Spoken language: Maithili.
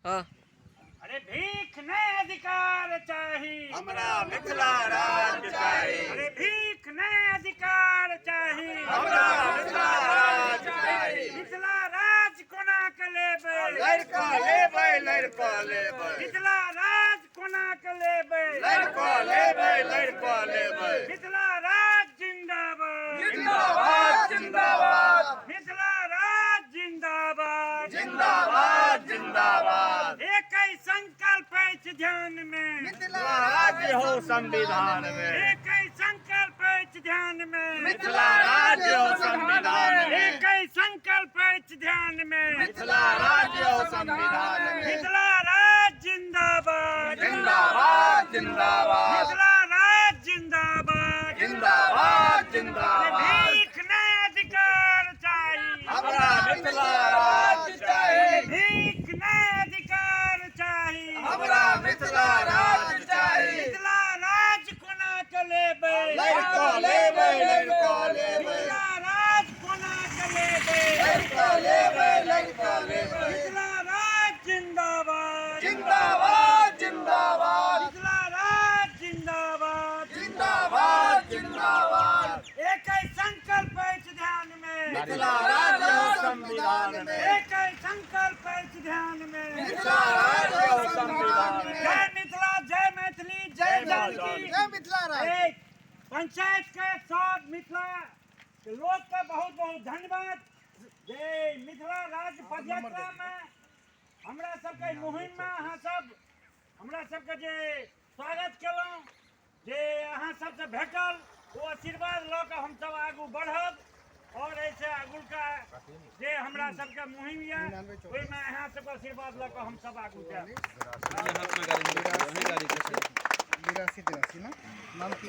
हाँ। अरे भीख नहीं अधिकार चाही। हमरा मिथिला राज्य चाही। अरे भीख नहीं अधिकार चाही। हमरा मिथिला राज्य चाही। मिथिला राज कोना के लेबै? लड़का लेबै, लड़का लेबै। मिथिला राज कोना के लेबै? लड़का लेबै, लड़का लेबै। मिथिला राज जिंदाबाद। जिंदाबाद, जिंदाबाद। मिथिला राज जिंदाबाद। जिंदाबाद, जिंदाबाद। एक संकल्प अछि ध्यान में। मिथिला राज्य हो संविधान में। एक संकल्प अछि ध्यान में। मिथिला राज्य हो संविधान में। एक संकल्प अछि ध्यान में। मिथिला राज्य हो संविधान में। मिथिला राज जिंदाबाद। जिंदाबाद, जिंदाबाद। मिथिला राज जिंदाबाद। जिंदाबाद, जिंदाबाद। भीख नहीं अधिकार चाही। हमरा मिथिला राज्य चाही। भीख नहीं अधिकार चाही। हमरा मिथिला राज्य चाही। मिथिला राज कोना के लेबै? लड़का लेबै, लड़का लेबै। मिथिला राज कोना के लेबै? लड़का लेबै, लड़का लेबै। मिथिला राज जिंदाबाद। जिंदाबाद, जिंदाबाद। मिथिला राज जिंदाबाद। जिंदाबाद, जिंदाबाद। एक संकल्प अछि ध्यान में। मिथिला राज्य हो संविधान में। एक संकल्प अछि ध्यान में। मिथिला राज्य हो संविधान में। जय मिथिला, जय मैथिली, जय जानकी। जय मिथिला राज्य। एक पंचायत के सब मिथिला के लोग के बहुत बहुत धन्यवाद जे मिथिला राज्य पदयात्रा में हमरा सबके मुहिम में अहाँ सब हमरा सबके जे स्वागत केलहुँ, जे अहाँ सबसे भेटल ओ आशीर्वाद लऽ कऽ हमसब आगू बढ़ब और एहिसँ आगूका जे हमरा सबके मुहिम यऽ ओहिमे अहाँ सबके आशीर्वाद लऽ कऽ हमसब आगू जायब। 82 83 ना नाम की?